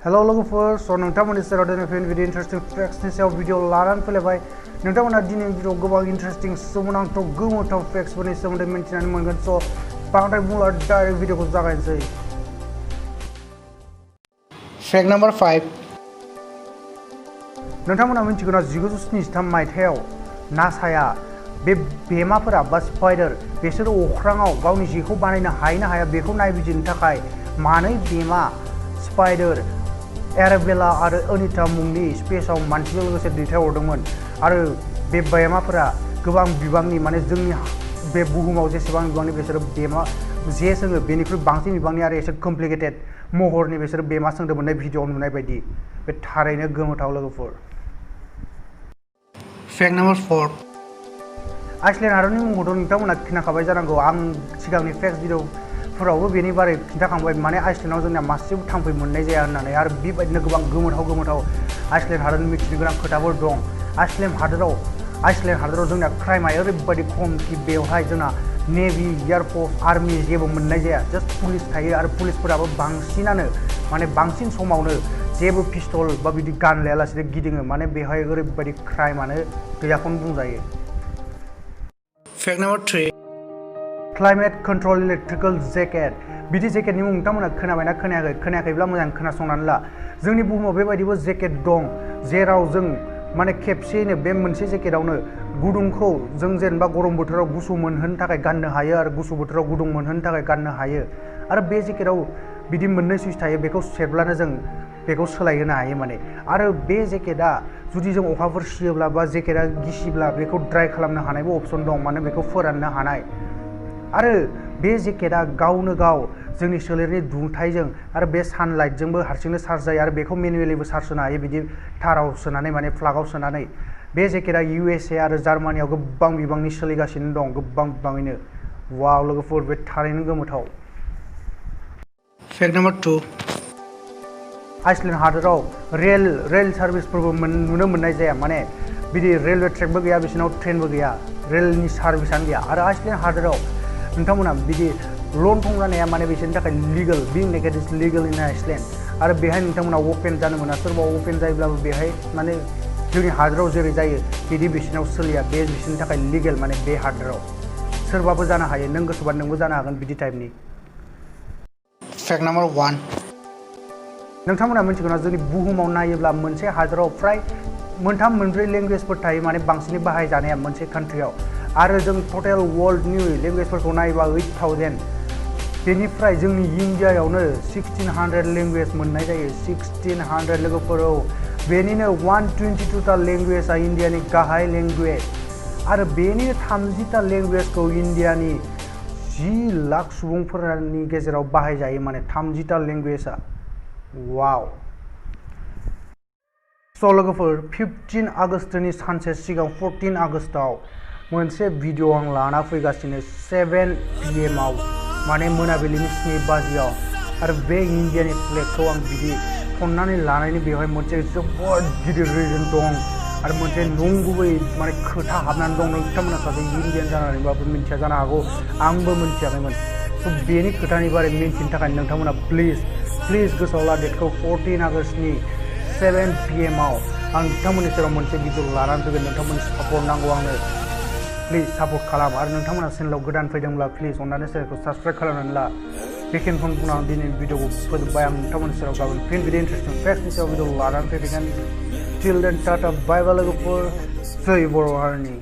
Hello लोगोफोर स नोंथांमोननि सेराव दिनै फैन भिडिअ इन्टारेस्टिं फेक्ट्सनि सायाव भिडिअ लानानै फैलायबाय नोंथांमोना दिनै भिडिअ गोबां इन्टारेस्टिं सोमोनांथाव गोमोथाव फेक्ट्सफोरनि सोमोन्दै मिन्थिनानै मोनगोन स बांद्राय बुंला डाइरेक्ट भिडिअखौ जागायनोसै फेक्ट नाम्बार 5 नोंथांमोना मिन्थिगौ ना 1973 मायथाइयाव नासाया बे बेमाफोरा बा स्पाइडार बिसोरो अख्राङाव गावनि जेखौ बानायनो हायो ना हाया बेखौ नायबिजिरनो थाखाय मानै बेमा स्पाइडार एराबेला आरो अनिता मुंनि स्पेसआव मानसिजों लोगोसे दैथायहरदोंमोन आरो बे बेमाफोरा गोबां बिबांनि माने जोंनि बे बुहुमाव जेसेबां बिबांनि बिसोरो बेमा जे सोङो बेनिख्रुइ बांसिन बिबांनि आरो एसे कमप्लिकेटेड महरनि बिसोरो बेमा सोंदोंमोन नै भिडिअआव नुनाय बायदि बे थारैनो गोमोथाव लोगोफोर फेक्ट नाम्बार 4 आइसलेन्ड हादरनि मुंखौथ' नोंथांमोना खोनाखाबाय जानांगौ आं सिगांनि फेक्ट भिडिअफोरावबो बेनि बारै खिन्थाखांबाय माने आइसलेन्डआव जोंना मासेबो थाम्फै मोननाय जाया होननानै आरो बेबायदिनो गोबां गोमोथाव आइसलेन्ड हादरनि मिथिनो गोनां खोथाफोर दं आइसलेन्ड हादराव जोंना क्राइमा ओरैबायदि खम कि बेवहाय जोंना नेभि एयारफोर्स आर्मि जेबो मोननाय जाया जास्ट पुलिस थायो आरो पुलिसफोराबो बांसिनानो माने बांसिन समावनो जेबो पिस्तल बा बिदि गान लायालासेनो गिदिङो माने बेवहाय ओरैबायदि क्राइमानो गैयाखौनो बुंजायो fact number 3 climate control electrical jacket बिदि जेकेटनि मुं नोंथांमोना खोनाबायना खोनायाखैब्ला मोजां खोनासंनानै ला जोंनि बुहुमाव बेबायदिबो जेकेट दं जेराव जों माने खेबसेयैनो बे मोनसे जेकेटआवनो गुदुंखौ जों जेनेबा गरम बोथोराव गुसु मोनहोनो थाखाय गाननो हायो आरो गुसु बोथोराव गुदुं मोनहोनो थाखाय गाननो हायो आरो बे जेकेटआव बिदि मोननै सुइच थायो बेखौ सेरब्लानो जों बेखौ सोलायहोनो हायो माने आरो बे जेकेटआ जुदि जों अखाफोर सियोब्ला बा जेकेटआ गिसिब्ला बेखौ ड्राइ खालामनो हानायबो अपसन दं माने बेखौ फोराननो हानाय आरो बे जेकेटआ गावनो गाव जोंनि सोलेरनि दुंथाइजों आरो बे सानलाइटजोंबो हारसिंनो चार्ज जायो आरो बेखौ मेनुवेलिबो चार्ज होनो हायो बिदि थाराव सोनानै माने प्लागाव सोनानै बे जेकेटआ USA आरो जार्मानियाव गोबां बिबांनि सोलिगासिनो दं गोबां बिबाङैनो वाव लोगोफोर बे थारैनो गोमोथाव फेक्ट नाम्बार 2 आइसलेन्ड हादराव रेल सार्भिसफोरबो नुनो मोननाय जाया माने बिदि रेलवे ट्रेकबो गैया बिसोरनाव ट्रेनबो गैया रेलनि सार्भिसआनो गैया आरो आइसलेन्ड हादराव नोंथांमोना बिदि लन थं जानाया माने बिसोरनि थाखाय लिगेल बिं नेकेड इज लिगेल इन आइसलेन्ड आरो बेहाय नोंथांमोना अपेन जानो मोना सोरबा अपेन जायोब्लाबो बेहाय माने जोंनि हादराव जेरै जायो बिदि बिसोरनाव सोलिया बे बिसोरनि थाखाय लिगेल माने बे हादराव सोरबाबो जानो हायो नों गोसोबा नोंबो जानो हागोन बिदि टाइपनि फेक्ट नाम्बार 1 नोंथांमोना मिथिगौ ना जोंनि बुहुमाव नायोब्ला मोनसे हादराव फ्राय मोनब्रै लेंगुवेजफोर थायो माने बांसिनै बाहायजानाया मोनसे कान्ट्रियाव आरो जों टटेल वर्ल्डनि लेंगुवेजफोरखौ नायोबा 8000 बेनिफ्राय जोंनि इन्डियायावनो 1600 लेंगुवेज मोननाय जायो 1600 लोगोफोराव बेनिनो 122टा लेंगुवेजआ इन्डियानि गाहाय लेंगुवेज आरो बेनिनो 30टा लेंगुवेजखौ इन्डियानि 10 लाख सुबुंफोरनि गेजेराव बाहायजायो माने 30टा लेंगुवेजआ वाव स लोगोफोर 15 आगस्तनि सानसे सिगां 14 आगस्टआव मोनसे भिडिअ आं लाना फैगासिनो 7 PM आव माने मोनाबिलिनि 7 बाजियाव आरो बे इन्डियानि फ्लेगखौ आं बिदि खननानै लानायनि बेवहाय मोनसे जोबोद गिदिर रिजन दं आरो मोनसे नंगुबै माने खोथा हाबनानै दं नोंथांमोना सासे इन्डियान जानानैबाबो मिन्थिया जानो हागौ आंबो मिन्थियाखैमोन स बेनि खोथानि बारै मिन्थिनो थाखाय नोंथांमोना प्लिज गोसोआव ला डेटखौ 14 आगस्टनि 7 PM आव आं नोंथांमोननि सेराव मोनसे भिडिअ लानानै फैगोन नोंथांमोननि सापर्ट नांगौ आंनो प्लिज सापर्ट खालाम आरो नोंथांमोना चेनेलाव गोदान फैदोंब्ला प्लिज अननानै चेनेलखौ साबस्क्राइब खालामनानै ला बेखिनिखौनो बुंनानै दिनैनि भिडिअखौ फोजोबबाय आं नोंथांमोननि सेराव गाबोन फिन बिदि इन्टारेस्टिं फेक्टनि सायाव भिडिअ लानानै फैगोन टिल देन टाटा बाय बाय लोगोफोर जय बर' हारिनि